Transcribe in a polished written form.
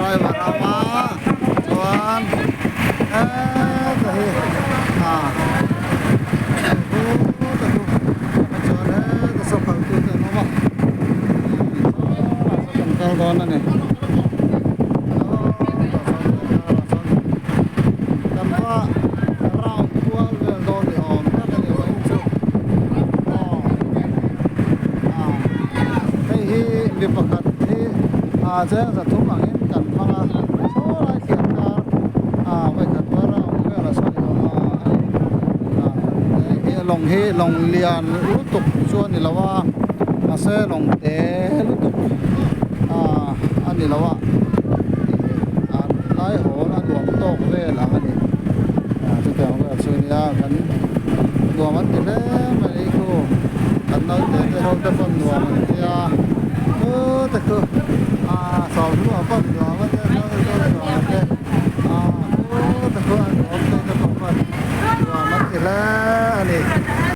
driver a awm a chuan heta hi ah heta chu chuan heta saw kal tu te an awm a sawlaiah sawn kan kal dawn a ni kan va round kual vel dawn ni awm tak a ni vawiin chu aw ah hei hi mi pakhat hi ah cheng zathum angin kan hmang a sawlai thliar kar ah vawikhat va round velah sawn i awm a ah hei lawng hi lawng lian lutuk chu a ni lo a mahse lawng te lutuk ah a ni lo a ah lai hawl a nuam tawk vel ang a ni ah chutiang vel chu nia kan nuam an ti hle mai khu kan naute te ho te pawn nuam an ti a chu te khu ah sawmhlua pawn nuam a nia.